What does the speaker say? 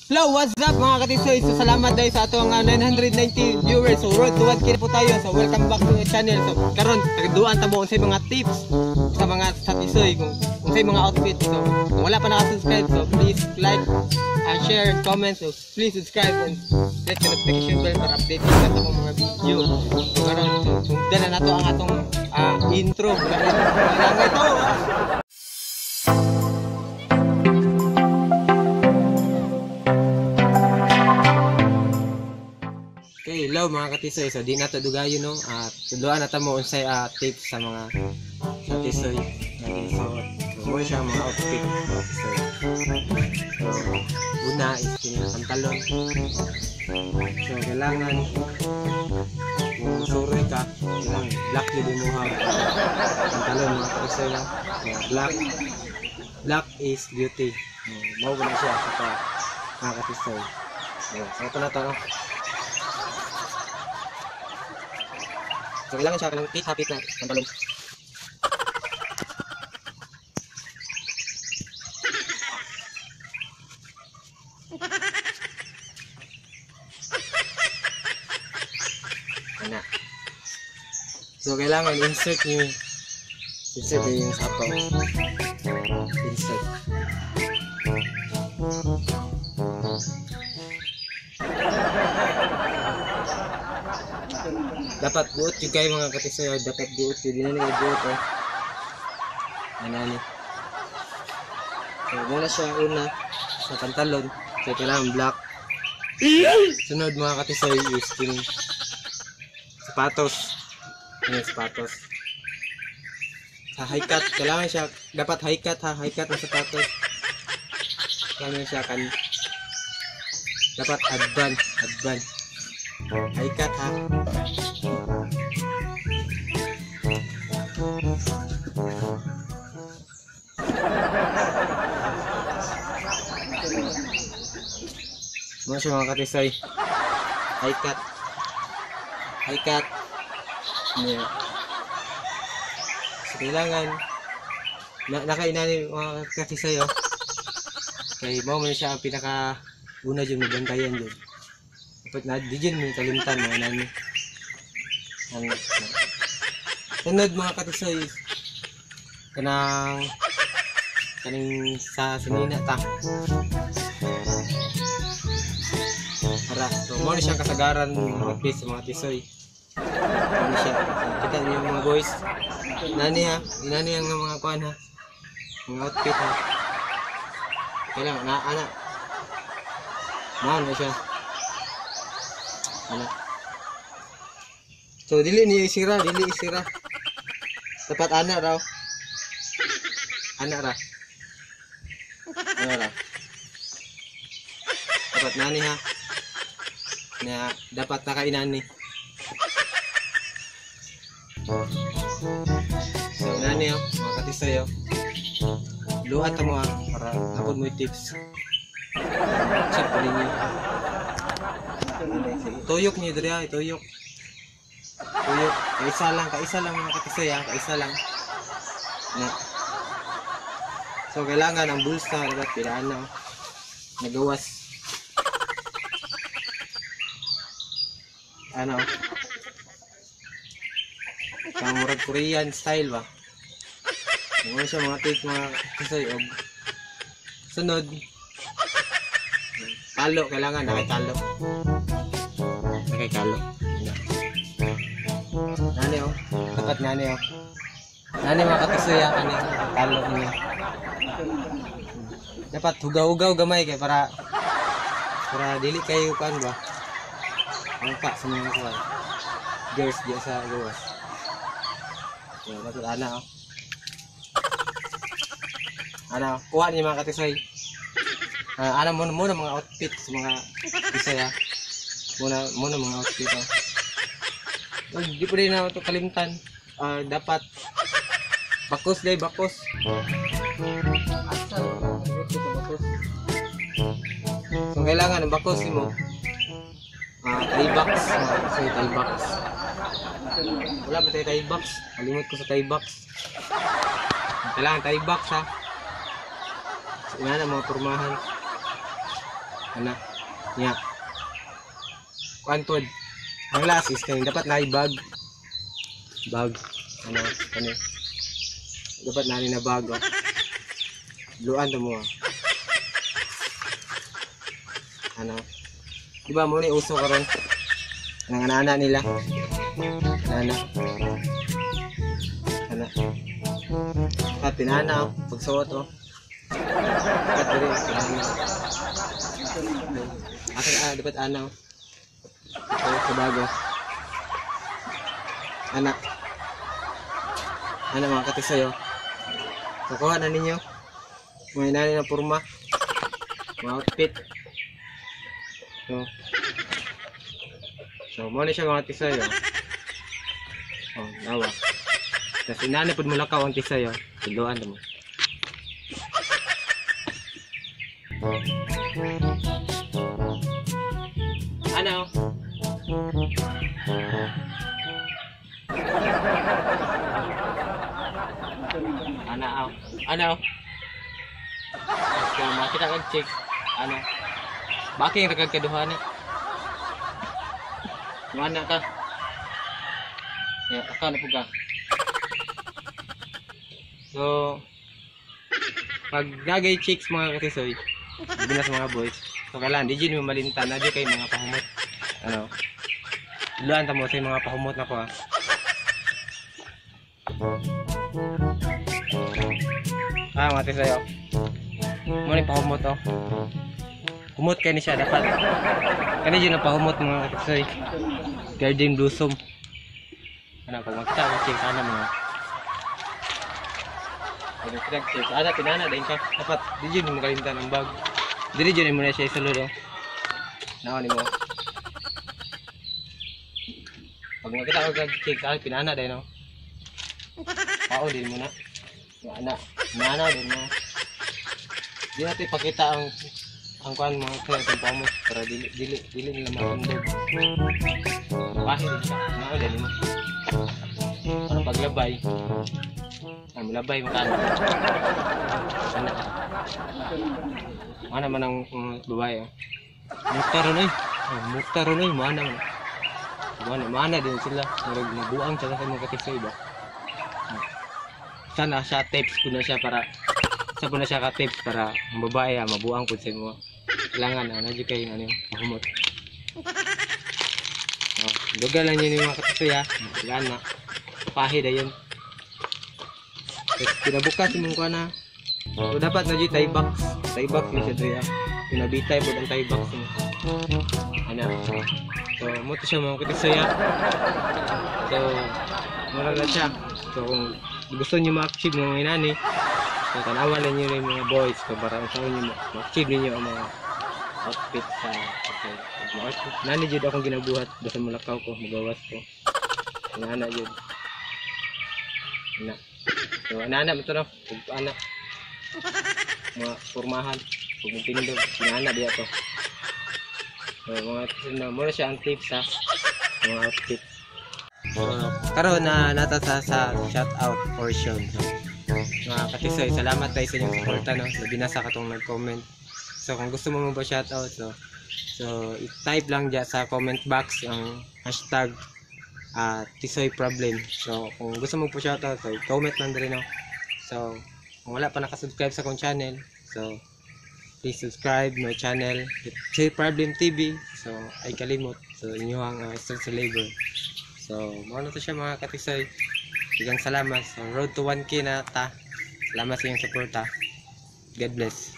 Hello, what's up mga katisoy? So salamat dahil sa atong 990 viewers. So road to 1K po tayo. So welcome back to my channel. So karon nagduan ta mo unsay mga tips sa mga sa tisoy kung unsay mga outfit. So kung wala pa naka-subscribe, so please like and share and comment. So please subscribe and click the notification bell para update ka sa akong mga video. So karon, so sundan na nato ang atong intro. Wala ito. Okay, hello mga katisoy. So di na to dugayon no. Tudloan na ta mo unsay tips sa mga sa tisoy. So mo siya mga outfit mga tisoy. So una is kini pantalon. So kailangan kung suroy ka, kailangan black yun mo ha. Pantalon mga katisoy no. So, black black is beauty. Mao na siya sa mga katisoy. So ito na to no. So, kailangan siya ng hapit na pantalon. Ana. So, kailangan insert niyo. Insert niyo yung sapaw. Insert. Dapat buot yung kayo mga katisoy, dapat buot yun, di na nila buot oh. Ano. So muna siya una sa pantalon, so kailangan black. Sunod mga katisoy is yung sapatos. Yung sapatos. Sa high cut, kailangan siya, dapat high cut ha, high cut na sapatos. Kailangan siya kan, dapat advance, advance. High cut ha. Mga siya mga katisoy. High cut. High cut. Yeah. So kailangan nakainani mga katisoy oh. Kay mao man siya ang pinaka una dyan mabantayan dyan. Dapat na di dyan mo kalimtan mga nani. Ang sunod mga katisoy kanang kaning sa sinina ta. Ara, so mo na siyang kasagaran mga piece sa mga tisoy. Ano siya? So, kita niyo mga boys. Nani ha, nani ang mga kuan ha. Mga outfit ha. Kailangan na ana. Mao na siya. Ana. So dili niyo isira, dili isira. Dapat ana raw. Ana ra. Ana ra. Dapat nani ha. Na dapat nakainani. So nani oh, mga katisoy oh. Luhat mo ha para tapon mo yung tips. Check pa ninyo. Tuyok niyo diri ha, tuyok. Tuyok, kaisa lang mga katisoy ha, kaisa lang. Na. So kailangan ang bulsa dapat pilaan na oh. Nagawas. Ano? Pang murag Korean style ba? Ano siya mga tips mga katisoy og sunod. Talo kailangan nakay talo. Nakay talo. Nani oh, dapat nani oh. Nani mga katisoy ah, kani talo niya. Dapat hugaw-hugaw gamay kay para para dili kayo kuan ba? Angka sa mga kuan. Girls diya sa gawas. So, dapat ana oh. Ana, kuha niyo mga katisoy. Ana muna muna mga outfit sa mga tisoy ha. Muna muna mga outfit oh. Oh, di pa rin na ito kalimtan. Dapat bakos day bakos. Asa bakos. So kailangan ang bakos nimo. Thai box, so Thai box. Wala ba tayo Thai box? Kalimot ko sa Thai box. Kailangan Thai box ha. So, ina na mga pormahan. Ana. Nya. Kuan pod. Ang last is kay dapat naay bag. Bag. Ano, ano. Dapat nani na bag. Oh. Luan to mo. Ano. Di ba mo ni uso karon? Ang ana-ana nila. Ana. Ana. At pinana, oh. Pagsuot, oh. At diri pinana. Akin dapat ana, oh. Ito, sa bago. Ana. Ana mga katisoy, oh. So, kuha na ninyo. Mga inani na purma. Mga outfit. So, mo na siya mga tisoy, oh. Oh, nawa. Tapos inani pud mo lakaw ang tisoy, oh. Tudloan mo. Ano? Ana, aw. Ano? So, makita kag chicks. Ano? Baking ra kag kaduha ni. Mana ka? Ya, aka na pud ka. So, pag nagay chicks mga katisoy, labi na sa mga boys, so kailangan di jud mo malintan na jud kay mga pahumot. Ano? Luan ta mo sa mga pahumot nako, ha. Ah, mga tisoy, oh. Mo ni pahumot, oh. Humot kay ni siya dapat. Kani jud na pahumot mga katisoy. Garden blossom. Ano pag makita ko chicks ana mga. Pag makita ko chicks ana pinana din ka. Dapat di jud mo kalimtan ang bag. Dili jud mo na siya isulod, oh. Nao nimo. Pag makita ko kag chicks ana pinana din, oh. Pao din mo na. Ana, nana din mo. Di natin ipakita ang kuan mga kaya itong pamot para dili dili dili nila matundog. Bakit din siya? Nao din mo. Para paglabay. Ay, malabay mo ka. Ano? Mana man ang babae, oh. Mukta ron, oy. Oh, mukta ron, oy. Mana man. Mana, mana din sila. Murag mabuang sila sa mga katisoy ba. Sana siya tips ko na siya para sa po na siya ka tips para ang babae, ah, mabuang pud sa imo. Kailangan ano jud kay ano pahumot. Oh, dugal lang yun yung mga katisoy, ha. Kailangan na. Pahi dayon. Tapos kinabukas imong kuan na. So dapat na jud tie box. Tie box ni siya diri, ah. Pinabitay pud ang tie box mo. Ana. So mo to siya mga katisoy, ha. So mura na siya. So kung gusto niyo ma-achieve ng mga inani, so tanawan lang niyo yung mga boys so para unsaon niyo ma-achieve ninyo ang mga outfit sa okay. Nani jud akong ginabuhat basta mulakaw ko, magawas ko. Inana jud. Ana. So anana mo to no, ug ana. Mga pormahan, ug tindog, inana diya to. So mga na mo na siya ang tips sa mga outfit. So karon na nata sa shout out portion. So, mga katisoy, salamat tayo sa inyong suporta, no. Labi na sa katong nag-comment. So kung gusto mo ba shout out, so i-type lang diya sa comment box ang hashtag Tisoy Problem. So kung gusto mo po shout out, so comment lang diri, no. So kung wala pa nakasubscribe sa akong channel, so please subscribe my channel Tisoy Problem TV. So ay kalimot. So inyo ang sa labor. So mao na to siya mga katisoy. Daghang salamat. So road to 1K na ta. Salamat sa inyong suporta. God bless.